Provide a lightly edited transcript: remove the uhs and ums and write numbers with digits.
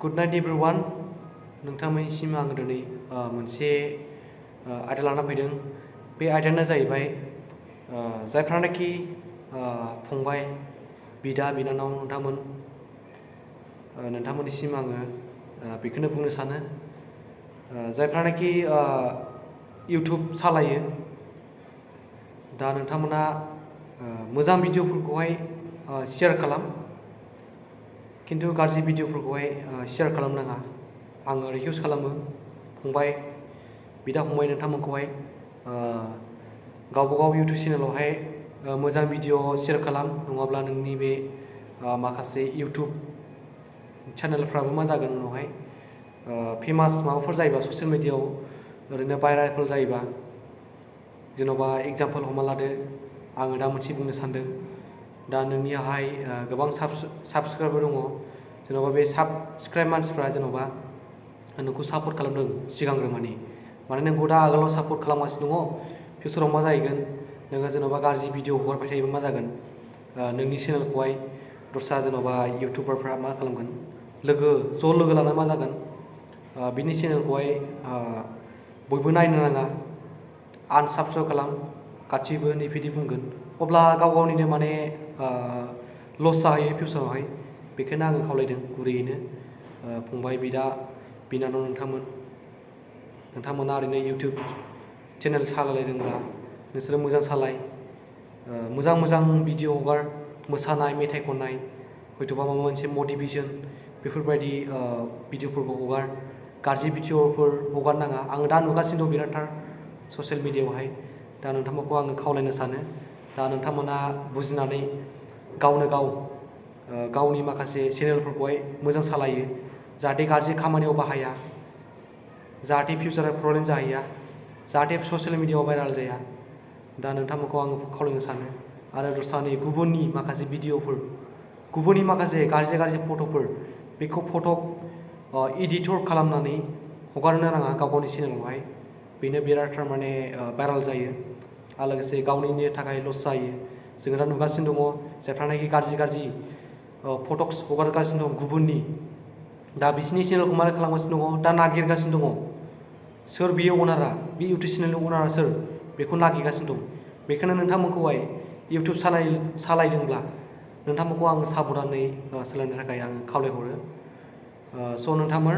Good night everyone नोंथांमोननिसिम आं दिनै मोनसे आयदा लाना फैदों। बे आयदायानो जाहैबाय जायफ्रानाखि फंबाय बिदा बिनानाव नोंथांमोननिसिम आङो बेखौनो बुंनो सानो, जायफ्रानाखि इउटुब सालायो दा नोंथांमोना मोजां भिडिअफोरखौहाय शेयार खालाम, खिन्थु गाज्रि भिडिअफोरखौहाय शेयार खालामनाङा। आङो रिकुवेस्ट खालामो फंबाय बिदा फंबाय नोंथांमोनखौहाय गावबागाव इउटुब चेनेलावहाय मोजां भिडिअ शेयार खालाम, नङाब्ला नोंनि बे माखासे इउटुब चेनेलफ्राबो मा जागोन उनावहाय फेमास माबाफोर जायोबा ससियेल मिडियाआव ओरैनो भाइरेल जायोबा, जेन'बा एग्जाम्पल हमना लादो आङो दा मोनसे बुंनो सानदों, दा नोंनियावहाय गोबां साबस्क्राइबार दङ, जेन'बा बे साबस्क्राइब मानसिफ्रा जेन'बा नोंखौ सापर्ट खालामदों सिगांग्रो माने नोंखौ दा आगोलाव सापर्ट खालामगासिनो दङ, फिउचाराव मा जाहैगोन नोङो जेन'बा गाज्रि भिडिअ हगारबाय थायोबा मा जागोन, नोंनि चेनेलखौहाय दस्रा जेन'बा इउटुबारफ्रा मा खालामगोन, ज' लोगो लाना मा जागोन बिनि चेनेलखौहाय बयबो नायनो नाङा, आनसाबस्क्राइब खालाम गासैबो नैबिदि बुंगोन, अब्ला गाव गावनिनो माने लस जाहैयो फिउचारावहाय। बेखायनो आङो खावलायदों गुरैयैनो फंबाय बिदा बिनानाव नोंथांमोना ओरैनो इउटुब चेनेल सालायदोंब्ला नोंसोरो मोजां सालाय, मोजां भिडिअ हगार, मोसानाय मेथाइ खननाय, हयथ'बा माबा मोनसे मटिभेसन बेफोरबायदि भिडिअफोरखौ हगार, गाज्रि भिडिअफोर हगार नाङा। आङो दा नुगासिनो दं बिरादथार ससियेल मिडियाआवहाय, दा नोंथांमोनखौ आङो खावलायनो सानो, दा नोंथांमोना बुजिनानै गावनो गाव गावनि माखासे चेनेलफोरखौहाय मोजां सालायो, जाहाथे गाज्रि खामानियाव बाहाया, जाहाथे फिउचाराव प्रब्लेम जाहैया, जाहाथे ससियेल मिडियाआव भाइरेल जाया। दा नोंथांमोनखौ आङो खावलायनो सानो, आरो दस्रानि गुबुननि माखासे भिडिअफोर, गुबुननि माखासे गाज्रि फट'फोर, बेखौ फट' इडिटर खालामनानै हगारनो नाङा गाव गावनि चेनेलावहाय। बेनो बिरादथार माने भाइरेल जायो, आरो लोगोसे गावनिनो थाखाय लस जायो। जोङो दा नुगासिनो दङ जायफ्रानाखि गाज्रि फटक्स हगारगासिनो दं गुबुननि, दा बिसिनि चेनेलखौ मा खालामगासिनो दङ, दा नागिरगासिनो दङ सोर बियो अनारा, बे इउटुब चेनेलनि अनारा सोर, बेखौ नागिरगासिनो दं। बेखायनो नोंथांमोनखौहाय इउटुब सालायदोंब्ला नोंथांमोनखौ आङो साबधानै सालायनो थाखाय आं खावलायहरो। स' नोंथांमोन